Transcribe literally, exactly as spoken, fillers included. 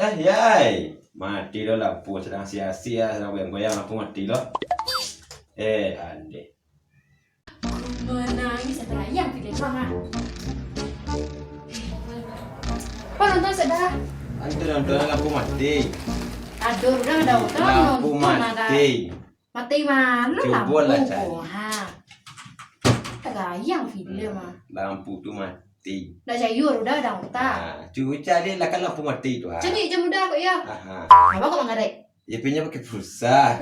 Eh, yai. Mati lo lampu, sadang sia-sia, sadang goyang-goyang, lampu mati lo. Eh, andeh. Manangih, sadang ayam pilih mama. Apa nonton sadang? Ado nonton, lampu mati. Aduh, udah ada orang lampu nonton, mati. Mati malu lampu lah, cari. Ha. Tagayang filem ah. Lampu tu mati. Nak cayur udah ada utak. Ha, cubo cari lah kan lampu mati tu, ha. Cari jam udah kok ya. Aha. Apa kok mangarai? Ya, pinjam pakai pulsa.